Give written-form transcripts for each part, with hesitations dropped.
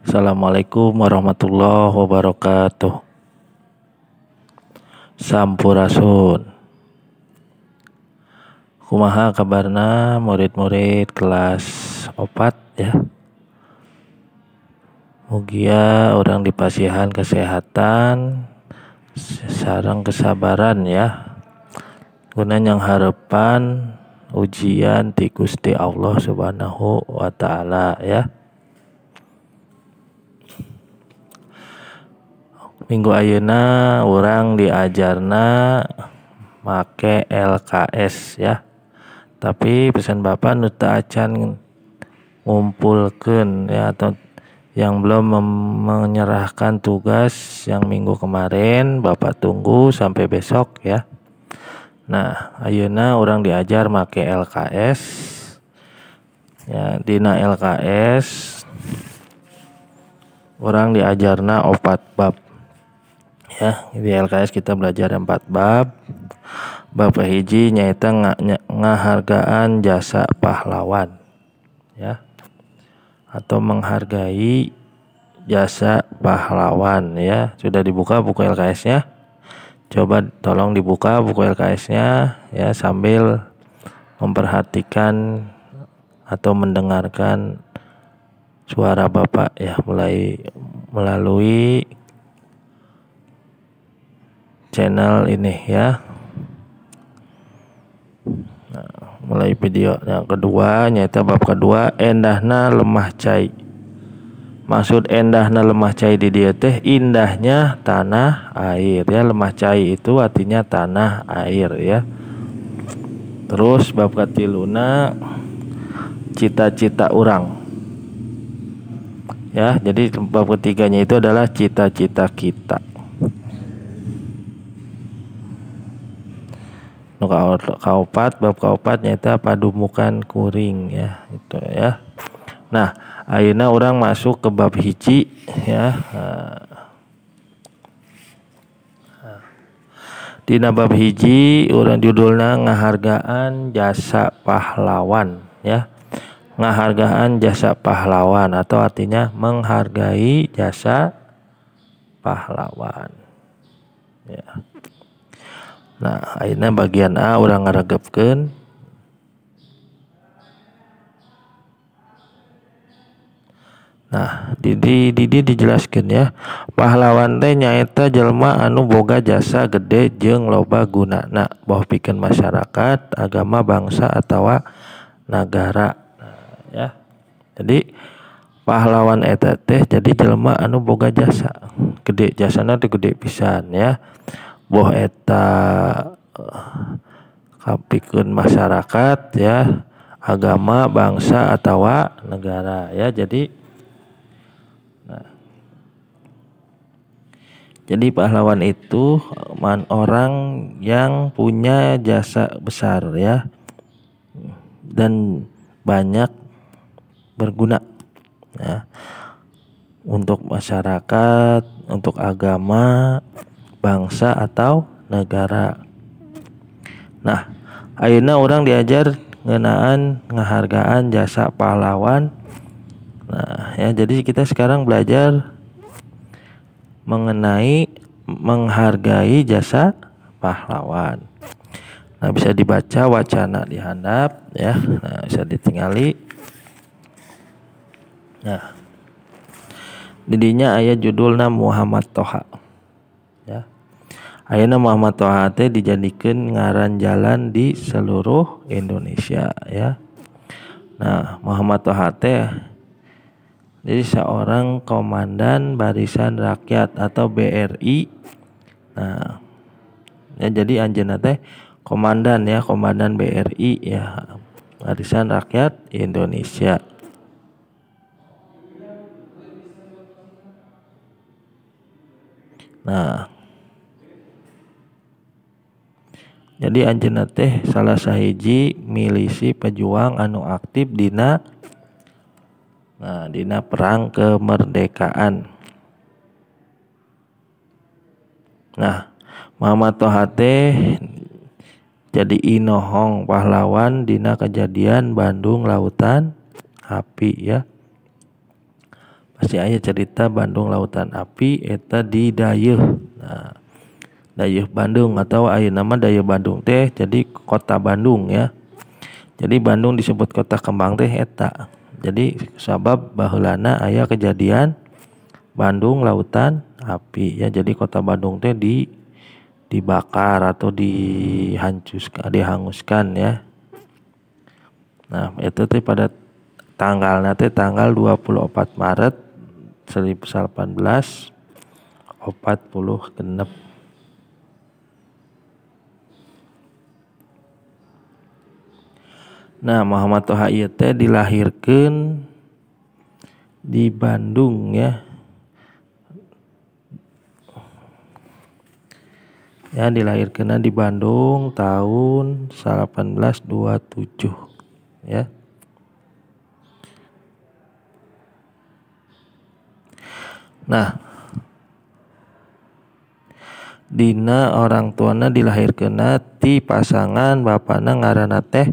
Assalamualaikum warahmatullahi wabarakatuh. Sampurasun. Kumaha kabarna murid-murid kelas 4 ya. Mugia orang dipasihan kesehatan sareng kesabaran ya. Guna yang harapan ujian ti Gusti Allah Subhanahu wa taala ya. Minggu ayeuna urang diajarna make LKS ya. Tapi pesan Bapak nu teu acan ngumpulkeun ya, atau yang belum menyerahkan tugas yang minggu kemarin, Bapak tunggu sampai besok ya. Nah, ayeuna urang diajar make LKS. Ya, dina LKS urang diajarna 4 bab. Ya, di LKS kita belajar 4 bab. Bab hiji nyaeta ngahargaan jasa pahlawan ya, atau menghargai jasa pahlawan ya. Sudah dibuka buku LKS-nya? Coba tolong dibuka buku LKS-nya ya, sambil memperhatikan atau mendengarkan suara Bapak ya, mulai melalui channel ini ya. Nah, mulai video yang kedua nyaeta bab kedua, endahna lemah cai. Maksud endahna lemah cai di dieu teh indahnya tanah air ya. Lemah cai itu artinya tanah air ya. Terus bab katiluna cita-cita urang ya. Jadi bab ketiganya itu adalah cita-cita kita. Nu kaopat, bab kaopat nyaeta padumukan kuring ya, itu ya. Nah, ayeuna urang masuk ke bab hiji ya. Dina bab hiji urang judulna ngahargaan jasa pahlawan ya. Ngahargaan jasa pahlawan atau artinya menghargai jasa pahlawan ya. Nah, ayeuna bagian A urang ngaregepkeun. Nah, di dijelaskeun ya. Pahlawan teh nyaeta jelema anu boga jasa gede jeung loba gunana boh pikeun masyarakat, agama, bangsa atawa nagara. Nah, ya. Jadi pahlawan eta teh jadi jelema anu boga jasa gede, jasana teh gede pisan ya. Boh eta kapikeun masyarakat ya, agama, bangsa atawa negara ya. Jadi nah, jadi pahlawan itu orang yang punya jasa besar ya, dan banyak berguna ya, untuk masyarakat, untuk agama, bangsa atau negara. Nah, ayeuna orang diajar ngeunaan ngahargaan jasa pahlawan. Nah, ya, jadi kita sekarang belajar mengenai menghargai jasa pahlawan. Nah, bisa dibaca wacana di handap ya. Nah, bisa ditingali. Nah, didinya aya judulna Muhammad Toha ya. Ayeuna Muhammad Toha teh dijadikeun ngaran jalan di seluruh Indonesia ya. Nah, Muhammad Toha teh jadi seorang komandan Barisan Rakyat atau BRI. Nah, ya, jadi anjeunna teh komandan ya, komandan BRI ya, Barisan Rakyat Indonesia. Nah, jadi anjeunna teh salah sahiji milisi pejuang anu aktif dina, nah, dina perang kemerdekaan. Nah, Muhammad Toha teh jadi inohong pahlawan dina kejadian Bandung Lautan Api ya. Pasti aya cerita Bandung Lautan Api eta di Dayeuh. Nah, Dayeuh Bandung atau ayeuna mah Dayeuh Bandung teh jadi kota Bandung ya. Jadi Bandung disebut kota kembang teh eta. Jadi sabab baheulana aya kejadian Bandung Lautan Api ya. Jadi kota Bandung teh dibakar atau dihancurkan, dihanguskan ya. Nah, itu teh pada tanggalna teh tanggal 24 Maret 1846. Nah, Muhammad Toha ieu teh dilahirkeun di Bandung ya. Ya, dilahirkeun di Bandung tahun 1827 ya. Nah, dina orang tuana dilahirkeunna ti pasangan bapana ngaranna teh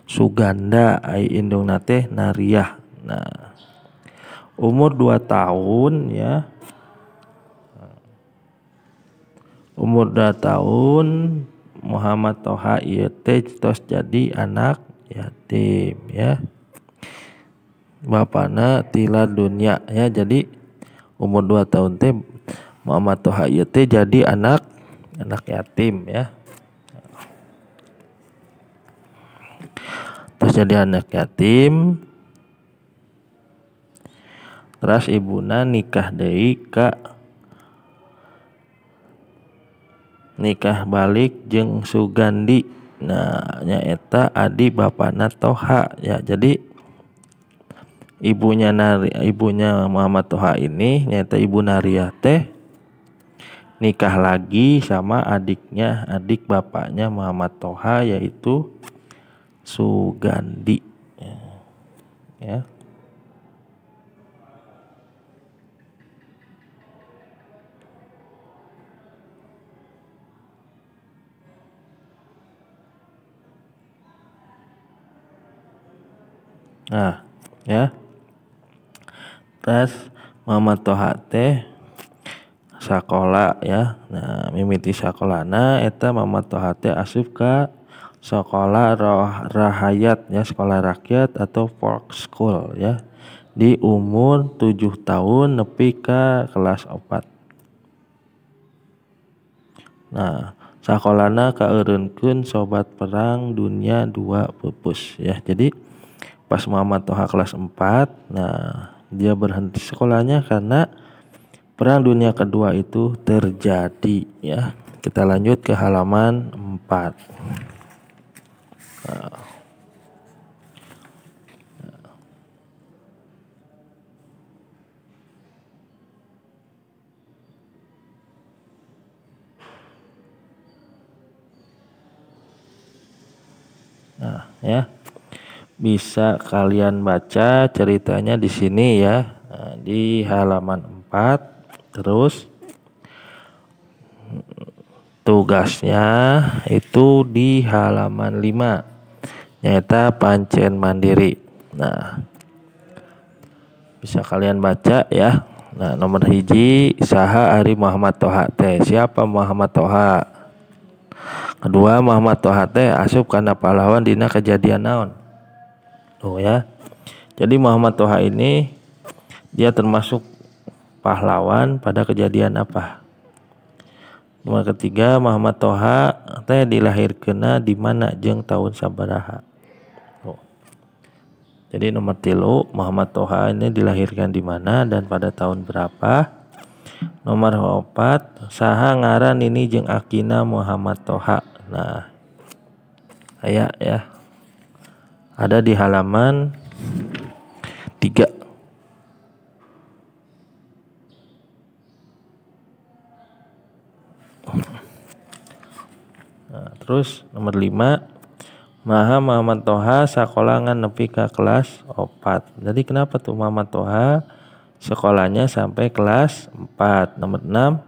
Suganda, ai indungna teh Nariah. Nah, umur 2 tahun ya. Umur 2 tahun Muhammad Toha ieu teh tos jadi anak yatim ya. Bapana tilar dunia ya. Jadi umur 2 tahun teh Muhammad Toha ieu teh jadi anak yatim ya. Terus jadi anak yatim. Terus ibuna nikah deui ka nikah balik jeung Sugandi. Nah, nyaeta adi bapana Toha ya. Jadi ibunya Muhammad Toha ini nyaeta ibu Nariah teh nikah lagi sama adiknya, adik bapaknya Muhammad Toha yaitu Sugandi ya. Nah, ya. Terus Muhammad Toha teh sakola ya. Nah, mimiti sakolana eta Muhammad Toha teh asup ka sekolah rahayat ya, sekolah rakyat atau folk school ya. Di umur 7 tahun nepi ka kelas 4. Nah, sakolana kaeureunkeun sobat perang dunia 2 pupus ya. Jadi pas Muhammad Toha kelas 4, nah dia berhenti sekolahnya karena Perang Dunia Kedua itu terjadi ya. Kita lanjut ke halaman 4. Nah, ya. Bisa kalian baca ceritanya di sini ya. Nah, di halaman 4. Terus tugasnya itu di halaman 5, nyaeta pancen mandiri. Nah, bisa kalian baca ya. Nah, nomor 1 saha ari Muhammad Toha teh, siapa Muhammad Toha? Kedua, Muhammad Toha teh asup kana pahlawan dina kejadian naon? Tuh ya. Jadi Muhammad Toha ini dia termasuk pahlawan pada kejadian apa? Nomor ketiga, Muhammad Toha teh dilahirkeunna di mana jeung tahun sabaraha? Oh. Jadi nomor 3, Muhammad Toha ini dilahirkan di mana dan pada tahun berapa? Nomor 4, saha ngaran ini jeung akina Muhammad Toha. Nah, aya ya. Ada di halaman 3. Nah, terus nomor 5, Maha Muhammad Toha sakola ngan nepi ka kelas 4. Jadi kenapa tuh Muhammad Toha sekolahnya sampai kelas 4? Nomor 6.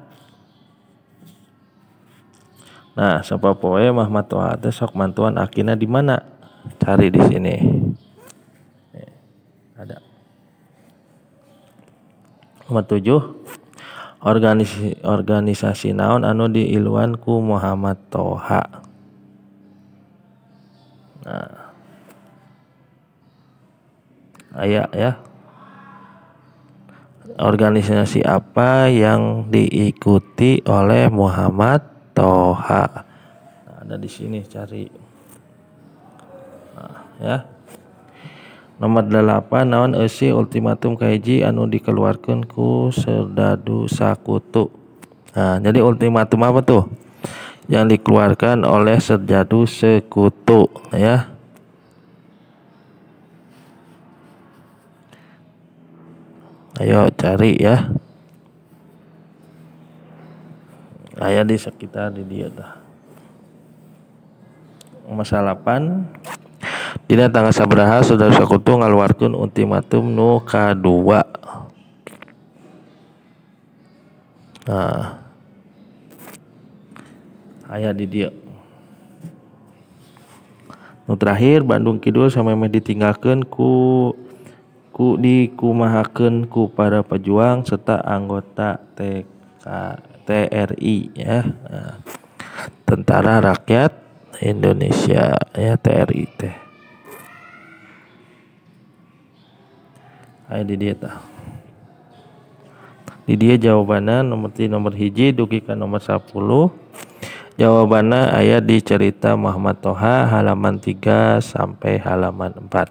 Nah, sapopoe Muhammad Toha teh sok mantuan akina di mana? Cari di sini. Ada. Nomor 7, organisasi naon anu diiluan ku Muhammad Toha. Nah, aya ya. Organisasi apa yang diikuti oleh Muhammad Toha? Nah, ada di sini, cari. Nah, ya. Nomor 8, naon eusi ultimatum kahiji anu dikeluarkan ku Serdadu Sakutu. Nah, jadi ultimatum apa tuh yang dikeluarkan oleh Serdadu Sekutu ya? Ayo cari ya. Aya di sekitar di dia dah. Nomor 8, dina tanggal sabaraha Serdadu Sekutu ngaluarkeun ultimatum nu kadua. Nah, aya di dia. Nu terakhir, Bandung Kidul samemeh ditinggalkeun ku dikumahakeun ku para pejuang serta anggota TRI ya. Nah, Tentara Rakyat Indonesia ya, TRI teh. Ayo di dia tah. Di dia jawabanna nomor 1 dugi ka nomor 10. Jawabanna aya di cerita Muhammad Toha halaman 3 sampai halaman 4.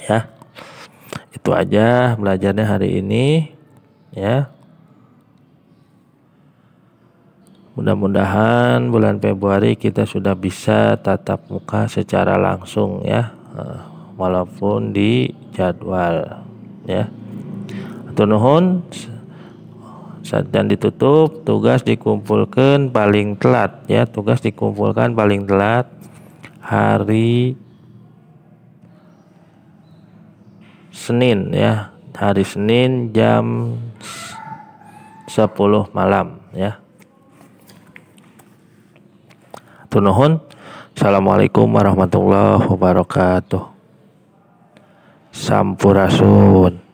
Ya. Itu aja belajarnya hari ini ya. Mudah-mudahan bulan Februari kita sudah bisa tatap muka secara langsung ya, walaupun di jadwal ya. Hatur nuhun. Dan ditutup, tugas dikumpulkan paling telat ya, tugas dikumpulkan paling telat hari Senin ya, hari Senin jam 10 malam ya. Hatur nuhun. Assalamualaikum warahmatullahi wabarakatuh. Sampurasun.